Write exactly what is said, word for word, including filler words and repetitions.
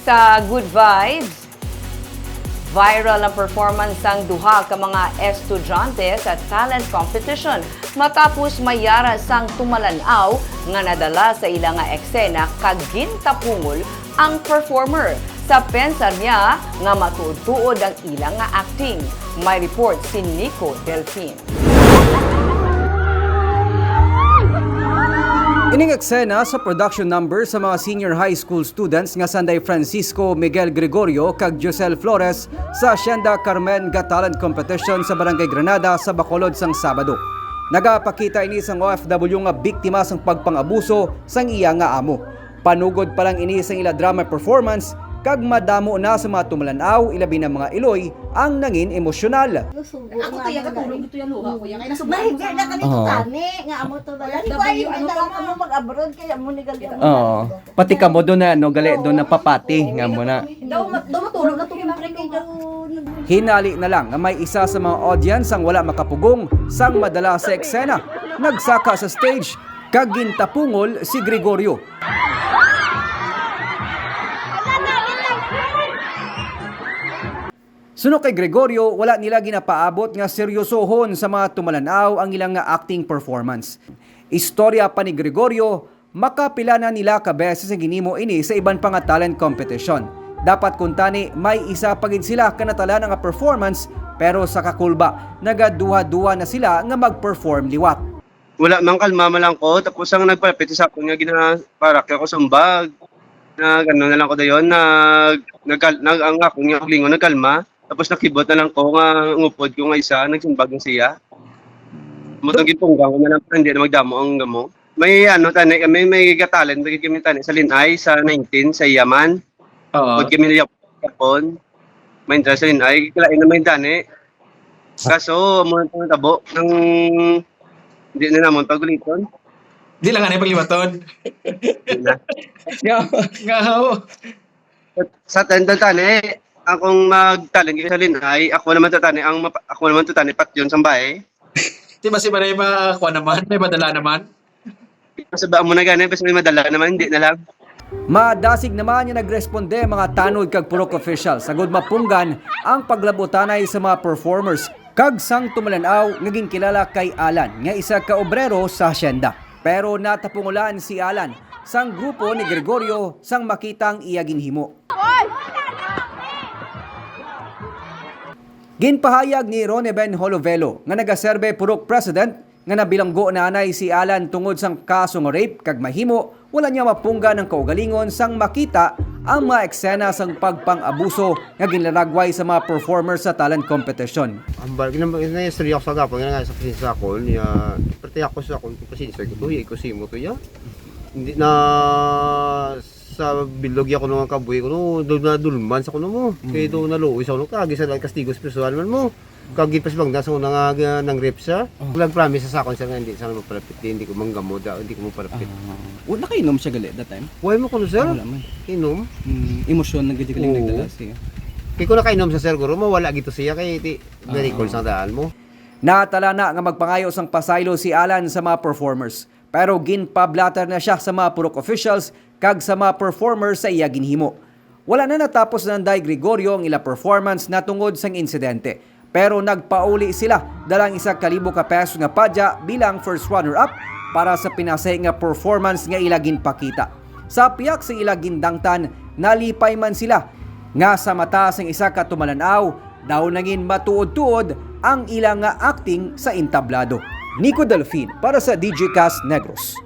Sa Good Vibes, viral ang performance sang duha ka mga estudyante sa talent competition matapos mayara sang tumalan-aw nga nadala sa ila nga eksena kag gintapungol ang performer sa pensar niya nga matuod-tuod ang ila nga acting. May report si Nico Delfin. Ining eksena sa production number sa mga senior high school students nga sanday Francisco Miguel Gregorio kag Josel Flores sa Hacienda Carmen Got Talent Competition sa Barangay Granada sa Bacolod sang Sabado. Nagapakita ini sang O F W nga biktima sang pagpang-abuso sang iya nga amo. Panugod pa lang ini sang ila drama performance, kag madamo na sa mga tumalan-aw, ilabi na mga iloy, ang nangin emosyonal. Ako to, katulog ito yung luha ko. Yan, kaya nasubukan ko sa mga. Mahigda na kami. Oo. Tani, nga amo to ba? Wala, di ko ay, ano, ano, mag-abroad, kaya amo ni gali amo. Oo. Pati kamo doon na, ano, gali doon na papati, nga mo na. Daw, ma-, daw matulog na to, siyempre, kay daw nag- Hinali na lang nga may isa sa mga audience ang wala makapugong sang madala sa eksena. Nagsaka sa stage, kag gintapungol si Gregorio. Suno kay Gregorio, wala nila ginapaabot nga seryosohon sa mga tumalan-aw ang ilang nga acting performance. Istorya pa ni Gregorio, makapila na nila ka beses ang ginimo ini sa iban pa nga talent competition. Dapat kuntani, may isa pa gid sila ka natalana nga performance, pero sa kakulba, nagaduha-duha na sila nga mag-perform liwat. Wala man, kalma man lang ko. Tapos ang nagpalapit sa akon nga ginaparak ako sumbag. Nag-ano na lang ko dayon, nag-, nagkal-, nag-, ang akon nga kaugalingon nagkalma. Tapos nakibot na lang ko nga ngupod ko nga isa, nagsumbag na siya. Mutong gipunggang ko na lang, hindi na magdamo ang gamo. May ano, tani kami, may gatalent lagi kami, tani, sa Linay, sa nineteen, sa Yaman. Oo. Pag kami niyap-, yapon, may interest rin. Ay, kalain na may dani. Kaso, amo ang tabo ng di na namon paguliton. Di lang nga na pagliwaton. Di na. Nga, nga, oo. Sa tanda tani, akong magtalent sa Linay, ako naman to tani, ang mapa-, ako naman to tani, patyon sa bahay. Di ba si Maray ma-, kuha naman, may madala naman? Sa ba mo na gani, basta may madala naman, hindi na lang. Madasig naman nga nagresponde ang mga tanod kag purok official, sagod mapunggan ang paglabutanay sa mga performers kag sang tumalan-aw nga ginkilala kay Alan, nga isa ka obrero sa hacienda. Pero natapungulan si Alan sang grupo ni Gregorio sang makita ang iya ginhimo. Ginpahayag ni Roneben Holovelo, nga nagaserbe purok president, nga nabilanggo na anay si Alan tungod sang kaso nga rape, kag mahimo wala niya mapunggan ang kaugalingon sang makita ang mga eksena sang pagpang-abuso nga ginlaragway sa mga performers sa talent competition. Ambal, ginam-, ginam-, istorya ko sa gapon, nga nga sa presinsa ko, niya, pati ako sa akon, presinsa ko, tuhi ko simo to, ya. Hindi na sa bilog ya ko nga kabuhi ko, no, do na dulman sa kuno mo. Mm. Kay do na luoy sa kuno, kagi sa lang kastigo sa personal man mo. Kagi pas bang sa una nga, nga nang rape siya. Oh. Nag-promise sa akon siya nga hindi sa magpalapit, hindi ko manggamo, da, hindi ko magpalapit. Ah. Wa, nakainom siya gali that time? Wala mo kuno, sir. Ah, wala man. Inom. Mm, emosyon na gid galing Oo. nagdala siya. Kay kung nakainom sa sir, guro, mawala gito siya kay ti, Ah. na-recall sa daan mo. Natala na nga magpangayo sang pasaylo si Alan sa mga performers, pero ginpablatter na siya sa mga purok officials kag sa mga performers sa iya ginhimo. Wala na natapos nanday Gregorio ang ila performance natungod sang insidente, pero nagpauli sila dala ang isa ka libo ka pesos nga padya bilang first runner-up para sa pinasi nga performance nga ila ginpakita. Sa pihak sa ila gindangtan, nalipay man sila nga sa mata sang isa ka tumalan-aw, daw nangin matuod-tuod ang ila nga acting sa entablado. Nico Delfin para sa D J Cast Negros.